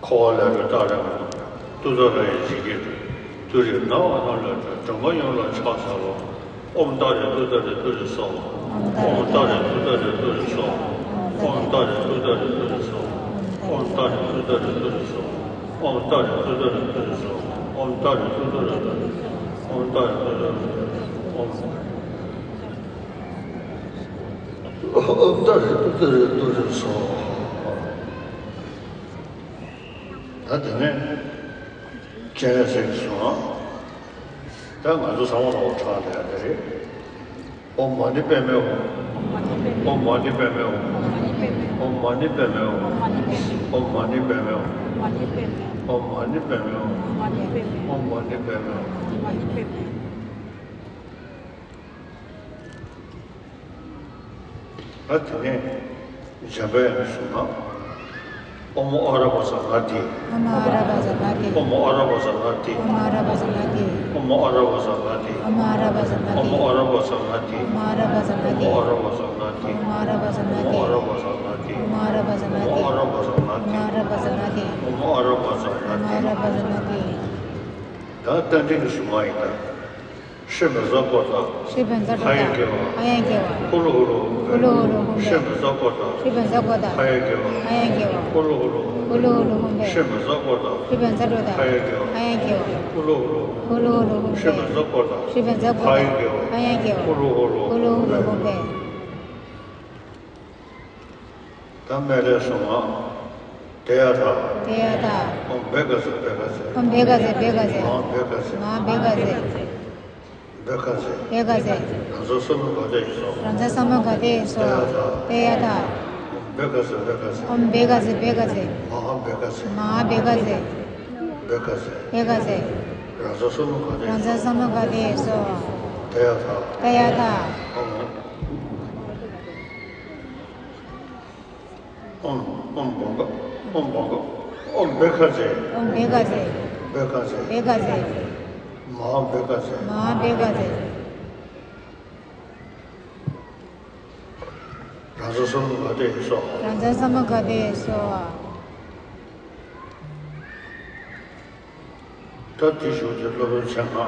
འཁོར་བ་ལས་སྒྲོལ་ཏཱ་རེ་མ། ཏུཏྟཱ་ར་ཡི་འཇིགས་བརྒྱད་དང་། ཏུ་རེ་ན་བ་རྣམས་ལས་སྒྲོལ། སྒྲོལ་མ་ཡུམ་ལ་ཕྱག་འཚལ་ལོ། ཨོཾ་ཏཱ་རེ་ཏུཏྟཱ་རེ་ཏུ་རེ་སྭཱ་ཧཱ། ཨོཾ་ཏཱ་རེ་ཏུཏྟཱ་རེ་ཏུ་རེ་སྭཱ་ཧཱ། ཨོཾ་ཏཱ་རེ་ཏུཏྟཱ་རེ་ཏུ་རེ་སྭཱ་ཧཱ། ཨོཾ་ཏཱ་རེ་ཏུཏྟཱ་རེ་ཏུ་རེ་སྭཱ་ཧཱ། ཨོཾ་ཏཱ་རེ་ཏུཏྟཱ་རེ་ཏུ་རེ་སྭཱ་ཧཱ། ཨོཾ་ཏཱ་རེ་ཏུཏྟཱ་རེ་ཏུ་རེ་སྭཱ་ཧཱ། ཨོཾ་ཏཱ་རེ་ཏུཏྟཱ་རེ་ཏུ་རེ་སྭཱ་ཧཱ། ཨོཾ་ཨོཾ་ཏཱ་རེ་ཏུཏྟཱ་རེ་ཏུ་རེ་སྭཱ་ཧཱ། ད་དེ་ནས་སྤྱན་རས་གཟིགས་གསུང་། ད་ང་ཚོ་ཚང་མ་ལ་འོ་ཁྲག་དེ་ཡང་དེ་རེད། ཨོཾ་མ་ཎི་པདྨེ་ཧཱུྃ། ཨོཾ་མ་ཎི་པདྨེ་ཧཱུྃ། ཨོཾ་མ་ཎི་པདྨེ་ཧཱུྃ། ཨོཾ་མ་ཎི་པདྨེ་ཧཱུྃ། ཨོཾ་མ་ཎི་པདྨེ་ཧཱུྃ། ཨོཾ་མ་ཎི་པདྨེ་ཧཱུྃ། ད་དེ་ནས་འཇམ་པའི་དབྱངས་ཀྱི་གཟུངས་སྔགས། ཨོཾ་ཨ་ར་བ་ཛ་ན་ཏི། ཨོཾ་ཨ་ར་བ་ཛ་ན་ཏི། ཨོཾ་ཨ་ར་བ་ཛ་ན་ཏི། ཨོཾ་ཨ་ར་བ་ཛ་ན་ཏི། ཨོཾ་ཨ་ར་བ་ཛ་ན་ཏི། ཨོཾ་ཨ་ར་བ་ཛ་ན་ཏི། ཨོཾ་ཨ་ར་བ་ཛ་ན་ཏི། ཨོཾ་ཨ་ར་བ་ཛ་ན་ཏི། ཨོཾ་ཨ་ར་བ་ཛ་ན་ཏི། ཨོཾ་ཨ་ར་བ་ཛ་ན་ཏི། ཨོཾ་ཨ་ར་བ་ཛ་ན་ཏི། ཨོཾ་ཨ་ར་བ་ཛ་ན་ཏི། ཨོཾ་ཨ་ར་བ་ཛ་ན་ཏི། ད་རྟ་མགྲིན་གྱི་གཟུངས་སྔགས་ཡིན་ད། ཧྲཱིཿབཛྲ་ཀོ་ཏ། ཧྲཱིཿབཛྲ་ཀོ་ཏ། ཧ་ཡ་གེ་ཝ། ཧ་ཡ་གེ་ཝ། ཧུ་ལུ་ཧུ་ལུ་ཧཱུྃ་ཕཊ། ཧུ་ལུ་ཧུ་ལུ་ཧཱུྃ་ཕཊ། ཧྲཱིཿབཛྲ་ཀོ་ཏ། ཧྲཱིཿབཛྲ་ཀོ་ཏ། ཧ་ཡ་གེ་ཝ། ཧ་ཡ་གེ་ཝ། ཧུ་ལུ་ཧུ་ལུ་ཧཱུྃ་ཕཊ། ཧུ་ལུ་ཧུ་ལུ་ཧཱུྃ་ཕཊ། ཧྲཱིཿབཛྲ་ཀོ་ཏ། ཧྲཱིཿབཛྲ་ཀོ་ཏ། ཧ་ཡ་གེ་ཝ། ཧ་ཡ་གེ་ཝ། ཧུ་ལུ་ཧུ་ལུ་ཧཱུྃ་ཕཊ། ཧུ་ལུ་ཧུ་ལུ་ཧཱུྃ་ཕཊ། ཧྲཱིཿབཛྲ་ཀོ་ཏ། ཧྲཱིཿབཛྲ་ཀོ་ཏ། ཧ་ཡ་གེ་ཝ། ཧ་ཡ་གེ་ཝ། ཧུ་ལུ་ཧུ་ལུ་ཧཱུྃ་ཕཊ། ཧུ་ལུ་ཧུ་ལུ་ཧཱུྃ་ཕཊ། ད་མཎྜལ་གསུང་ང་། ཏདྱ་ཐཱ། ཏདྱ་ཐཱ། ཨོཾ་བྷཻ་ཥ་ཛྱེ་བྷཻ་ཥ་ཛྱེ། ཨོཾ་བྷཻ་ཥ་ཛྱེ་བྷཻ་ཥ་ཛྱེ། མ་ཧཱ་བྷཻ་ཥ་ཛྱེ། མ་ཧཱ་བྷཻ་ཥ་ཛྱེ། བྷཻ་ཥ་ཛྱེ། བྷཻ་ཥ་ཛྱེ། རང་རྩལ་ཟབ་མོ་དགའ་ལྡན་ཡིད་སོགས། རང་རྩལ་ཟབ་མོ་དགའ་ལྡན་ཡིད་སོགས། ཏདྱ་ཐཱ། ཏདྱ་ཐཱ། ཨོཾ་བྷཻ་ཥ་ཛྱེ་བྷཻ་ཥ་ཛྱེ། ཨོཾ་བྷཻ་ཥ་ཛྱེ་བྷཻ་ཥ་ཛྱེ། མ་ཧཱ་བྷཻ་ཥ་ཛྱེ། མ་ཧཱ་བྷཻ་ཥ་ཛྱེ། བེ་ཀ་ཙེ། བེ་ཀ་ཙེ། རང་རྩ་བསམ་བློ་ག་དེ་རང་རྩ་བསམ་བློ་ག་དེ་སོ། ཏ་ཡ་ཐ། ཏ་ཡ་ཐ། ཨོམ། ཨོམ་ཨོམ་བོ་ག་ཨོམ་བོ་ག་ཨོམ་བེ་ཀ་ཙེ། ཨོམ་བེ་ཀ་ཙེ། བེ་ཀ་ཙེ། བེ་ཀ་ཙེ། མ་བེ་ཀ་ཙེ། མ་བེ་ཀ་ཙེ། རང་རྩ་བསམ་བློ་ག་དེ་སོ། རང་རྩ་བསམ་བློ་ག་དེ་སོ། ད་དེ་ཞུ་དེ་སློབ་དཔོན་ཆེན་ང་།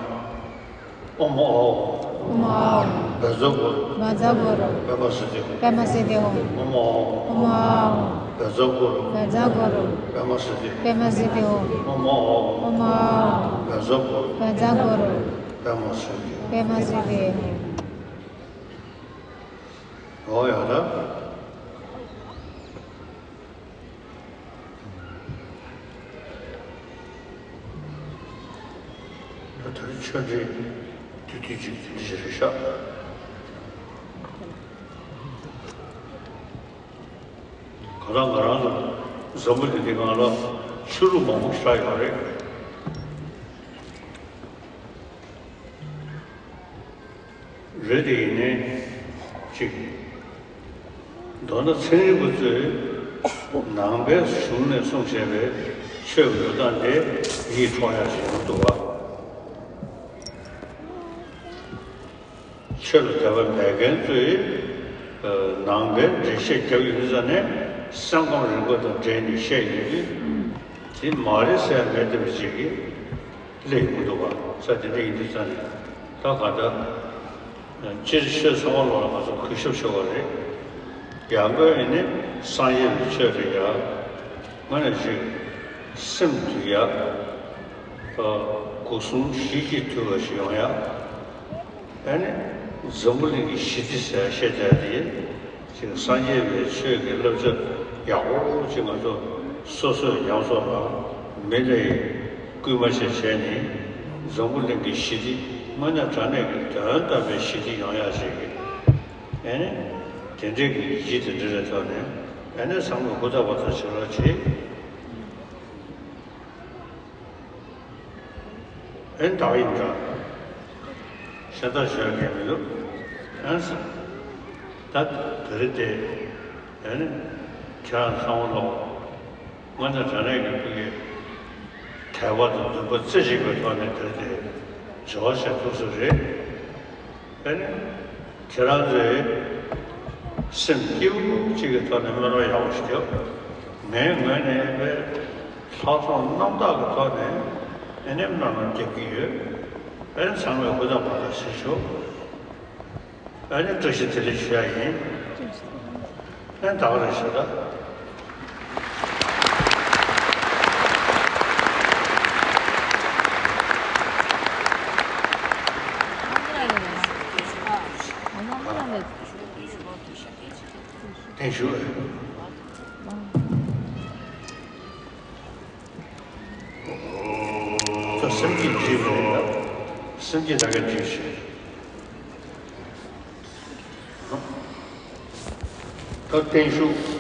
ཨོ་མ་ཨོ། ཨོ་མ་ཨོ། བཛྲ་གུ་རུ། བཛྲ་གུ་རུ། པདྨ་སིདྡྷི་ཧཱུྃ། པདྨ་སིདྡྷི་ཧཱུྃ། ཨོ་མ་ཨོ། ཨོ་མ་ཨོ། བཛྲ་གུ་རུ། བཛྲ་གུ་རུ། པདྨ་སིདྡྷི། པདྨ་སིདྡྷི་ཧཱུྃ། ཨོ་མ་ཨོ། ཨོ་མ་ཨོ། བཛྲ་གུ་རུ། བཛྲ་གུ་རུ། པདྨ་སིདྡྷི། པདྨ་སིདྡྷི་ཧཱུྃ། ཨོ་ཡ་ད། ད་ལྟ་ཆོས་འབྲེལ་དུས་དུས་གཅིག་དེ་འདྲ་ཞིག་རེད་ཤག་གང་ལྟར་ང་རང་ཚོ་འཛམ་བུ་གླིང་འདི་སྒང་ལ་ཆོས་ལུགས་མང་པོ་ཞིག་ཡོད་རེད། རེད་དེ་ཡིན་ནའི་གཅིག་མདོར་ན་ཚན་རིག་པ་ཚོས་ནང་པའི་གཞུང་ནས་གསུངས་བཞག་པའི་ཆོས་ཀྱི་འགྲོ་སྟངས་དེ་ཡིད་འཕྲོག་ཡག་ཞིག་མི་འདུག་བ། ཆོས་ལ་དད་པ་མེད་མཁན་ཚོས་ནང་པའི་འགྲེལ་བཤད་བརྒྱབ་ཡོད་དུས་ཙང་ནས་སེམས་ཁམས་རིག་པ་དང་འབྲེལ་ནས་བཤད་ཡོང་དུས་དེ་མ་རེད་ཟེར་མེད་བསྡད་པ་ཅིག་གིས། སླེབས་ཡོང་གི་འདུག་བ། ས་དེ་འདྲ་ཡིན་དུས་ཙང་ནས་ད་ག་འདྲ། སྤྱིར་ཆོས་ཚང་མ་ལོག་ལ་ང་ཚོ་གུས་ཞབས་ཞུ་བ་རེད། ཡང་སྒོས་ནི་སངས་རྒྱས་པའི་ཆོས་རེད་ཡ། ང་ནས་ཅིག་སེམས་འདུལ་ཡ། སྒོ་གསུམ་གཞི་གཅིག་ཏུ་འདུལ་བ་ཞིག་ཡོང་ཡ། ཨ་ནི་འཛམ་བུ་གླིང་གི་ཞི་བདེ་ཟེར་བཤད་བསྡད་དེ། ཅིག་སངས་རྒྱས་པའི་ཆོས་ཀྱི་བསླབ་བྱ་ཡག་པོ་ཅིག་ང་ཚོ་སོ་སོས་ཉམས་སོང་ལ་མི་ལ་སྐུལ་མ་བྱས་བྱས་ནས་འཛམ་བུ་གླིང་གི་ཞི་བདེ་དངོས་གནས་དྲང་གནས་ཀྱི་དོན་དམ་པའི་ཞི་བདེ་ཡོང་ཡག་ཅིག་གི་ཨ་ནི་དེ་འདྲའི་གི་ཡིད་དེ་འདྲ་རེ་ཐོག་ནས་ཨ་ནི་ཚང་མས་ཧུར་ཐག་པ་ཐག་བྱེད་རོགས་བྱེད། ཨེ་བདག་ཡིན་འདྲ། གཞན་དག་ཞུ་ཡ་མི་འདུག་ཨེ་ད་དེ་རེད་དེ། ཨེ་ནི་ཁྱེད་རང་ཚང་མ་ལོག་དངོས་གནས་དྲང་གནས་ཀྱི་ཕ་གི་དད་པ་དང་འདུན་པ་རྩེ་གཅིག་པའི་ཐོག་ནས་དེ་རེད་དེ། འབྱོར་བ་ཞིག་ཐུགས་སུ་རེད། ཨེ་ནི། ཁྱེད་རང་ཚོས་སེམས་སྐྱིད་པོ་གཅིག་གི་ཐོག་ནས་སྨོན་ལམ་ཡག་པོ་ཞིག་རྒྱབ། ངའི་ངོས་ནས་དཔེ་ལྷག་བསམ་རྣམ་དག་གི་ཐོག་ནས་ཨེ་ནི་སྨོན་ལམ་རྒྱབ་ཀྱི་ཡོད། ཨེ་ནི་ཚང་མས་ཧུར་ཐག་པ་ཐག་བྱེད་ཤོག་ཨེ་ནི་བཀྲ་ཤིས་བདེ་ལེགས་ཞུ་ཡ་ཡིན། ཨེ་ནི་ད་ག་རེ་ཞུ་ད། བརྟན་བཞུགས། ད་སེམས་བསྐྱེད་བགྱིས་པ་རེད་ལ། སེམས་བསྐྱེད་ད་ག་བགྱིས་ཤིག་ད་བརྟན་བཞུགས།